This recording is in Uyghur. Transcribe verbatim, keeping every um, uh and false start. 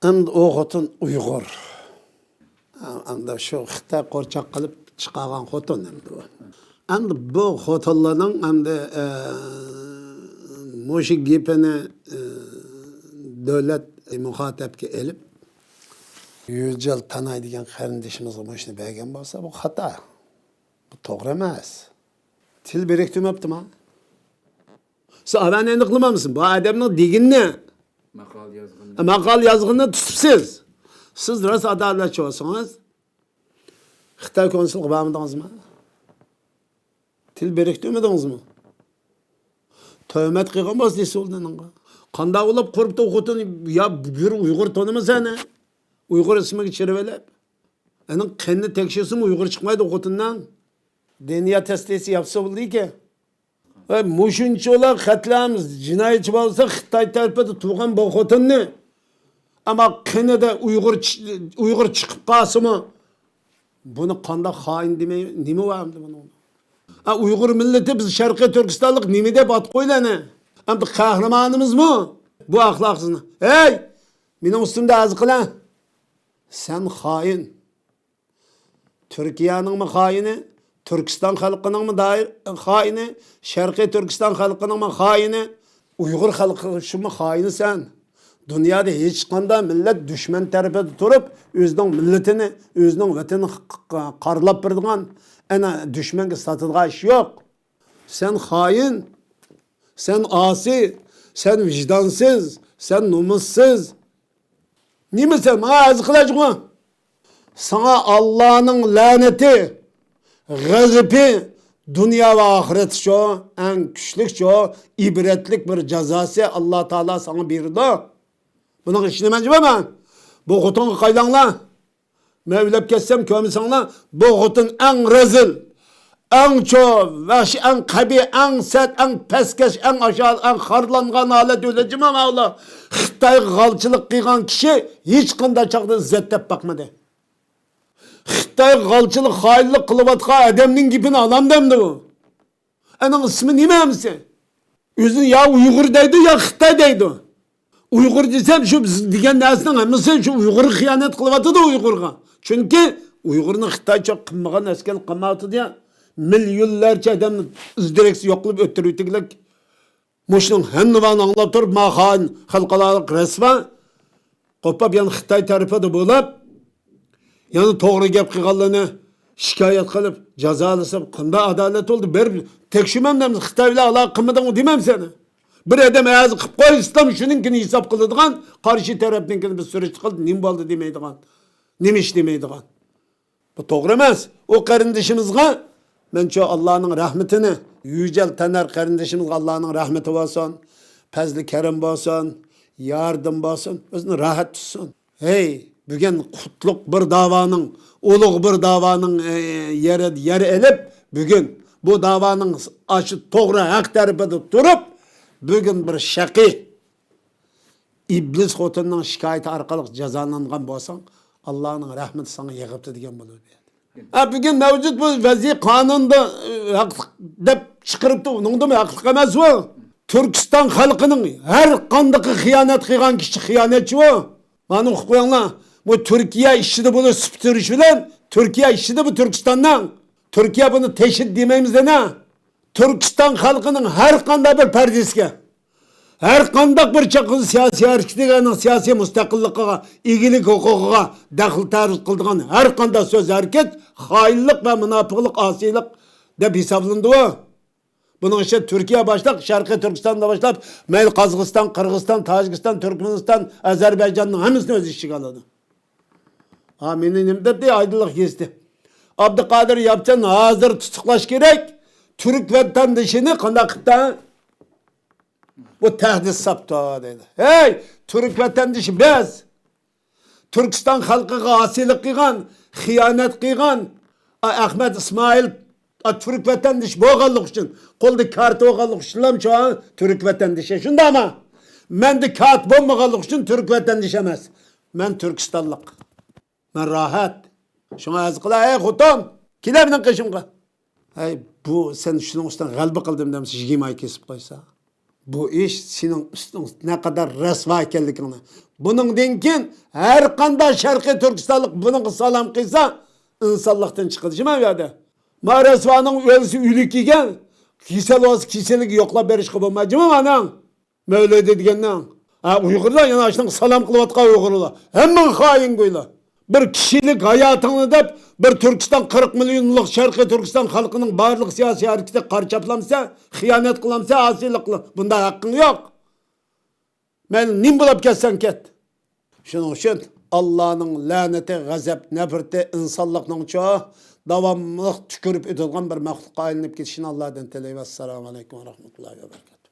ئەمدى ئۇ خوتۇن ئۇيغۇر. ئەمدى شۇ خىتاي قورچاق قىلىپ چىقارغان خوتۇن ئەمدى ئۇ. ئەمدى بۇ خوتۇنلارنىڭ ئەمدى، ئە، مۇشۇ گېپىنى، ئە، دۆلەت مۇخاتەپكە ئېلىپ، يۈجەل تاناي دېگەن قېرىندىشىمىزغا مۇشۇنى بەرگەن بولسا، بۇ خاتا. بۇ توغرا ئەمەس. تىل بىرىكتۈرمەپتىما؟ سىز ئاۋانى ئېنىقلىمامسىز؟ بۇ ئادەمنىڭ دېگىنىنى، ماقالە يازغىنىنى. ماقالە يازغىنىنى تۇتۇپسىز. سىز راست ئادالەتچى بولسىڭىز، خىتاي كونسۇلغا بارمىدىڭىزمۇ؟ تىل بىرىكتۈرمىدىڭىزمۇ؟ تۆھمەت قىلغان بولسا دېسۇلدىنىڭغا. قانداق بولۇپ قۇرۇپتۇ ئۇ خوتۇن؟ يا بىر ئۇيغۇر تونۇمىسەن، ھە؟ ئۇيغۇر ئىسمىگە چىرىۋېلىپ. ئېنىڭ قېنىنى تەكشۈرسىمۇ ئۇيغۇر چىقمايدۇ ئۇ خوتۇننىڭ. دېئېنئې تېستى ياپسا بولدىكەن. ۋە مۇشۇنچىلا قەتلىئام جىنايەتچى بولسا، خىتاي تەرىپىدە تۇرغان بۇ خوتۇننى، ئەمما قېنىدا ئۇيغۇر چى-، ئۇيغۇر چىقىپ قالسىمۇ، بۇنى قانداق خائىن دېمەي، نېمە بار ئەمدى بۇنىڭدا؟ ئا، ئۇيغۇر مىللىتى، بىز شەرقىي تۈركىستانلىق نېمە دەپ ئات قويىلى ئەنە؟ ئەمدى قەھرىمانىمىزمۇ بۇ ئەخلاقسىزنى. ھەي، مېنىڭ ئۈستۈمدە ئەرز قىلە. سەن خائىن. تۈركىيەنىڭمۇ خائىنى، تۈركىستان خەلقىنىڭمۇ دائىر-، خائىنى، شەرقىي تۈركىستان خەلقىنىڭمۇ خائىنى، ئۇيغۇر خەلقى شۇمۇ خائىنى سەن. دۇنيادا ھېچقانداق مىللەت دۈشمەن تەرىپىدە تۇرۇپ، ئۆزىنىڭ مىللىتىنى، ئۆزىنىڭ ۋەتىنىنى ق-، ق-، قارىلاپ بېرىدىغان، ئەنە، دۈشمەنگە ساتىدىغان ئىش يوق. سەن خائىن، سەن ئاسىي، سەن ۋىجدانسىز، سەن نومۇسسىز. نېمە سەن ماڭا ئەرز قىلەجۇقۇ؟ ساڭا ئاللانىڭ لەنىتى، غەزىپى دۇنيا ۋە ئاخىرەتتىچۇ، ئەڭ كۈچلۈكچۇ، ئىبرەتلىك بىر جازاسى ئاللا تائالا ساڭا بېرىدۇ. بۇنىڭغا ئىشىنىمەن جۇمۇ مەن. بۇ خوتۇنغا قايلاڭلار. مەن ئۆلۈپ كەتسەم كۆرمىسەڭلار، بۇ خوتۇن ئەڭ رەزىل، ئەڭ چوۋ، ۋەھشىي، ئەڭ قەبىھ، ئەڭ سەت، ئەڭ پەسكەش، ئەڭ ئاشار، ئەڭ خارلانغان ھالەتتە ئۆلىدۇ جۇمۇ مەن ئۇلار. خىتايغا غالچىلىق قىلغان كىشى ھېچقانداق چاغدا ئىززەت تاپماقمىدى. خىتايغا غالچىلىق، خائىنلىق قىلىۋاتقان ئادەمنىڭ گېپىنى ئالامدۇ ئەمدى ئۇ؟ ئەنىڭ ئىسمى نېمە ئەمىسە؟ ئۆزىنى يا ئۇيغۇر دەيدۇ، يا خىتاي دەيدۇ. ئۇيغۇر دېسەم، شۇ بىز دېگەن نەرسىنىڭ ھەممىسى شۇ ئۇيغۇرغا خىيانەت قىلىۋاتىدۇ ئۇيغۇرغا. چۈنكى ئۇيغۇرنى خىتايچە قىلمىغان ئەسكەر قىلمايۋاتىدۇ يا. مىليونلارچە ئادەمنى ئىز دېرەكسىز يوقلاپ ئۆلتۈرۈۋېتىگلەك. مۇشۇنىڭ ھەممىنى ئاڭلاپ تۇرۇپ، ما خائىن خەلقئارالىق رەسۋا قوپاپ يەنە خىتاي تەرىپىدە بولۇپ، يەنە توغرا گەپ قىلغانلىرىنى شىكايەت قىلىپ، جازالىسا قانداق ئادالەت بولدى؟ بېرىپ تەكشۈرمەمدىمىز، خىتاي بىلەن ئالاقە قىلمىدىڭمۇ دېمەمسەن. بىر ئادەم ئەرز قىلىپ قوي، ئىسلام شۇنىڭكىنى ھېساب قىلىدىغان، قارشى تەرەپنىڭكىنى بىز سۈرۈشتە قىلدى، نېمە بولدى دېمەيدىغان، نېمە ئىش دېمەيدىغان. بۇ توغرا ئەمەس. ئۇ قېرىندىشىمىزغا مەنچۇ ئاللانىڭ رەھمىتىنى، يۈجەل تەنەر قېرىندىشىمىزغا ئاللانىڭ رەھمىتى بولسۇن، پەزلى كەرەم بولسۇن، ياردىمى بولسۇن، ئۆزىنى راھەت تۇتسۇن. ھەي، بۈگۈن قۇتلۇق بىر داۋانىڭ، ئۇلۇغ بىر داۋانىڭ، ئە، يەرى، يەر ئېلىپ، بۈگۈن بۇ داۋانىڭ ئاشۇ توغرا ھەق تەرىپىدە تۇرۇپ، بۈگۈن بىر شەقىي ئىبلىس خوتۇننىڭ شىكايىتى ئارقىلىق جازالانغان بولساڭ، ئاللانىڭ رەھمىتى ساڭا يېغىپتۇ دېگەن بولىدۇ. ھە، بۈگۈن مەۋجۇت بۇ ۋەزىيەت قانۇندا، ئە، ھەقلىق دەپ چىقىرىپتۇ، ئۇنىڭدىمۇ ھەقلىق ئەمەس ئۇ. تۈركىستان خەلقىنىڭ ھەر قاندىقى خىيانەت قىلغان كىشى خىيانەتچى ئۇ. مانا ئوقۇپ قويۇڭلار. بۇ تۈركىيە ئىچىدە بۇنى سۈپۈتۈرۈش بىلەن، تۈركىيە ئىچىدە بۇ تۈركىستاننىڭ، تۈركىيە بۇنى تېشىدى دېمەيمىز دەنا. تۈركىستان خەلقىنىڭ ھەر قانداق بىر پەردىسىگە، ھەر قانداق بىر چاققان سىياسىي ھەرىكىتىگە، ئۇنىڭ سىياسىي مۇستەقىللىقىغا، ئىگىلىك ھوقۇقىغا دەخلى تەرۇز قىلىدىغان ھەر قانداق سۆز ھەرىكەت خائىنلىق ۋە مۇناپىقلىق، ئاسىيلىق دەپ ھېسابلىنىدۇ. بۇنىڭ ئىچىدە تۈركىيە باشلىق، شەرقىي تۈركىستاندا باشلاپ، مەيلى قازاقىستان، قىرغىزىستان، تاجىكىستان، تۈركمەنىستان، ئەزەربەيجاننىڭ ھەممىسىنى ئۆز ئىچىگە ئالىدۇ. ھا، مېنى نېمە دەپتۇ؟ ئايدىنلىق گېزىتى. ئابدۇقادىر ياپچان ھازىر تۇتۇقلاش كېرەك. تۈرك ۋەتەندىشىنى قانداق قىپتا؟ بۇ تەھدىت ساپتۇ دەيدۇ. ھەي، تۈرك ۋەتەندىشى بىز. تۈركىستان خەلقىگە ئاسىيلىق قىلغان، خىيانەت قىلغان، ئا، ئەخمەت ئىسمائىل، ئا، تۈرك ۋەتەندىشى بولغانلىقى ئۈچۈن، قولىدا كارتا بولغانلىقى ئۈچۈنلامچۇ، ئا، تۈرك ۋەتەندىشى. شۇنداقمۇ؟ مەندە كارتا بولمىغانلىقى ئۈچۈن تۈرك ۋەتەندىشى ئەمەس. مەن تۈركىستانلىق. مەن راھەت. شۇڭا ئەرز قىلاي، ئەي خوتۇن، كېلە مېنىڭ قېشىمغا. ھەي، بۇ سەن شۇنىڭ ئۈستىدىن غەلىبە قىلدىم دەمسە، يىگىرمە ئاي كېسىپ قويسا. بۇ ئىش سېنىڭ ئۈستۈڭ نەقەدەر رەسۋا ئىكەنلىكىڭنى. بۇنىڭدىن كېيىن ھەر قانداق شەرقىي تۈركىستانلىق بۇنىڭغا سالام قىلسا، ئىنسانلىقتىن چىقىدۇ شۇ يەردە. ما رەسۋانىڭ ئۆلسە ئۆلۈك يېگەن، كېسەل بولسا كېسەللىكى يوقلاپ بېرىشقا بولمايدۇ مانىڭ. مەۋلىدى دېگەننىڭ. ھە، ئۇيغۇرلار يەنە ئاشۇنىڭغا سالام قىلىۋاتقان ئۇيغۇرلار. ھەممىڭ خائىنگويلار. بىر كىشىلىك ھاياتىڭنى دەپ، بىر تۈركىستان، قىرىق مىليونلۇق شەرقىي تۈركىستان خەلقىنىڭ بارلىق سىياسىي ھەرىكىتىگە قارا چاپلامسەن، خىيانەت قىلامسەن، ئاسىيلىق قىلام. بۇنداق ھەققىڭ يوق. مەيلى نېمە بولاپ كەتسەڭ كەت. شۇنىڭ ئۈچۈن ئاللانىڭ لەنىتى، غەزەپ، نەپرىتى ئىنسانلىقنىڭچۇ داۋاملىق تۈكۈرۈپ ئۆتىدىغان بىر مەخلۇققا ئايلىنىپ كېتىشىنى ئاللادىن تىلەيمەن. ئەسسالامۇ ئەلەيكۇم ۋە رەھمەتۇللاھى ۋە بەرىكاتۇھ.